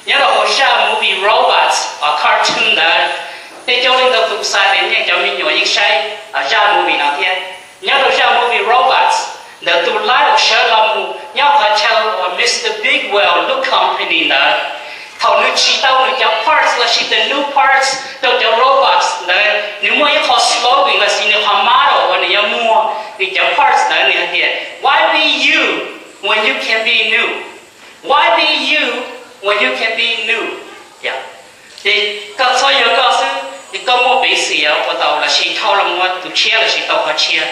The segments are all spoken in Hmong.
Nyob rau hauv zaj movie Robots, cartoon ntawd, tej coob leej ntau tus xav tias nej cov me nyuam yeej saib zaj movie no thiab. Nyob rau zaj movie Robots ntawd, tus laib uas sawv los mus nyob qhov chaw uas Mr Bigwell lub company ntawd, thaum nws tsim tau nws cov parts lossis the new parts rau cov robots ntawd, nws muaj ib qho slogan lossis nws qhov motto uas nws yuav muag nws cov parts ntawd, nws hais tias, Why be you when you can be new? Why be you when you can be new? Ces koj txhob yog koj xwb, koj muaj peev xwm ua tau lossis dhau los mus ua tus tshiab lossis tau qhov tshiab.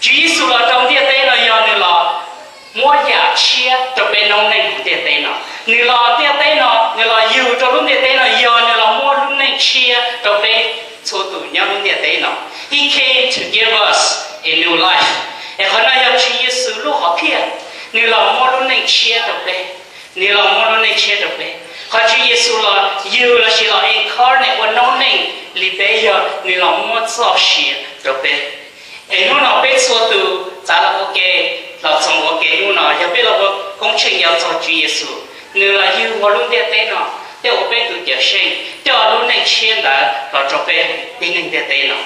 Tswv Yexus los rau ntiaj teb no yog nws los muab yam tshiab rau peb noob neej hauv ntiaj teb no. Nws los ntiaj teb no, nws los yug rau lub ntiaj teb no yog nws los muab lub neej tshiab rau peb txhua tus nyob lub ntiaj teb no. He came to give us a new life. Es qhov no yog Tswv Yexus lub hom phiaj, nws los muab lub neej tshiab rau peb. Nws los muab lub neej tshiab rau peb. Qhov Tswv Yexus los yug lossis los incarnate ua noob neej li peb yog nws los muab txoj sia rau peb. Es hnub no peb txhua tus txav los ua ke, los txoos ua ke hnub no yog peb los ua koob tsheej yam txog Tswv Yexus. Nws los yug ua lub ntiaj teb no, thiab ua peb tus Cawmseej, coj lub neej tshiab ntawd los rau peb tib neeg ntiaj teb no.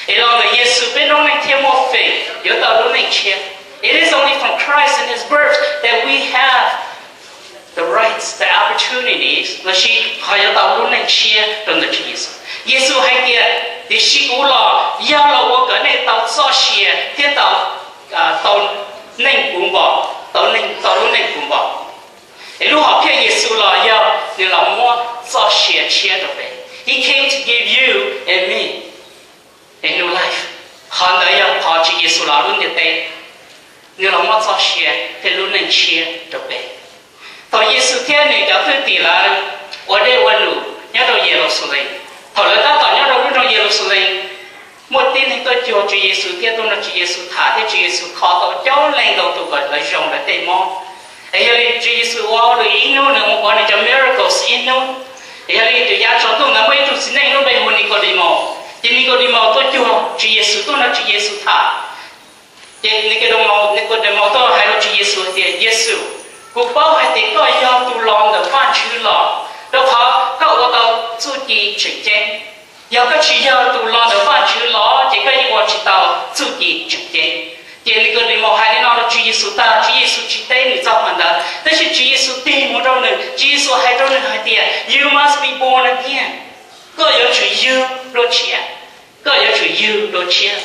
Es los ntawm Yexus peb noob neej thiaj muaj feem yuav tau lub neej tshiab. It is only from Christ and His birth that we have the rights, the opportunities, lossis qhov yuav tau lub neej tshiab rau ntawm Tswv Yexus. Yexus hais tias, Tiam sis kuv los yog los ua kom nej tau txoj sia thiab tau, tau neej puv npo, tau neej, tau lub neej puv npo. Es lub hom phiaj Yexus los yog nws los muab txoj sia tshiab rau peb. He came to give you and me a new life. Qhov ntawd yog qhov Tswv Yexus los lub ntiaj teb, nws los muab txoj sia thiab lub neej tshiab rau peb. Thaum Yexus thiab nws cov thwj tim lawv ua dej ua num nyob rau Yeluxalees, thaum lawv tab tom nyob rau lub nroog Yeluxalees, muaj tib neeg tuaj cuag Tswv Yexus thiab tuaj nrog Tswv Yexus tham thiab Tswv Yexus kho tau coob leej ntau tus kom lawv zoo lawv tej mob. Es yog li Tswv Yexus ua hauj lwm ib hnub nws mus ua nws cov miracles ib hnub. Es yog li tus yav tsaus ntuj ntawd muaj ib tug txiv neej lub npe hu Nikaudemaus, ces Nikaudemaus tuaj cuag Tswv Yexus tuaj nrog Tswv Yexus tham. Ces Nikaudemaus, Nikaudemaus tuaj hais rau Tswv Yexus tias, Yexus, kuv paub hais tias koj yog tus los ntawm Vajtswv los, rau qhov koj ua tau txuj ci tseem ceeb. Yog koj tsis yog tus los ntawm Vajtswv los ces koj yeej ua tsis tau txuj ci tseem ceeb. Ces Nikaudemaus hais li no rau Tswv Yexus tag, Tswv Yexus tsis teb nws txog qhov ntawd, tab sis Tswv Yexus tig mus rau nws, Tswv Yexus hais rau nws hais tias, You must be born again. Koj yuav tsum yug dua tshiab. Koj yuav tsum yug dua tshiab.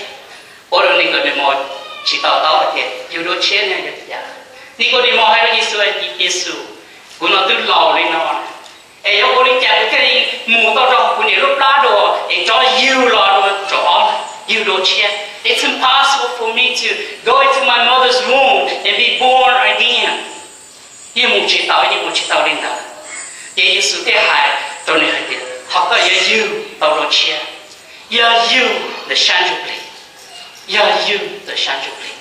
Ua rau Nikaudemaus tsis to taub hais tias yug dua tshiab no yog li cas. Nikaudemaus hais rau Yexus hais tias, Yexus, kuv no twb laus li no, es yuav ua li cas kuv thiaj li mus tau rau kuv niam lub plab dua es rov yug los dua zaum ob, yug dua tshiab? It's impossible for me to go into my mother's womb and be born again. Yeej mus tsis tau, yeej mus tsis tau li ntawd. Ces Yexus thiaj hais rau nws hais tias, Ho koj yuav yug tau dua tshiab, yog yug ntawm sab ntsuj plig, yog yug ntawm sab ntsuj plig.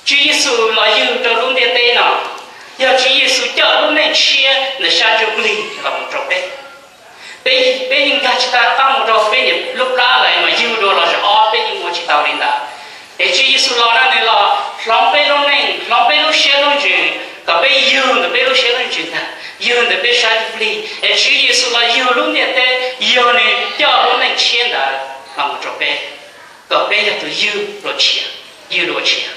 Tswv Yexus los yug rau lub ntiaj teb no, yog Tswv Yexus coj lub neej tshiab ntawm sab ntsuj plig los mus rau peb. Peb, peb yeej nkag tsis tau qab mus rau peb niam lub plab lawm mas yug dua los zaum ob, peb yeej ua tsis tau li ntawd. Es Tswv Yexus los no nws los hloov peb lub neej, hloov peb lub siab lub ntsws, kom peb yug ntawm peb lub siab lub ntsws ntag, yug ntawm peb sab ntsuj plig. Es Tswv Yexus los yug lub ntiaj teb, yog nws coj lub neej tshiab ntawd los mus rau peb, kom peb yog tus yug dua tshiab, yug dua tshiab.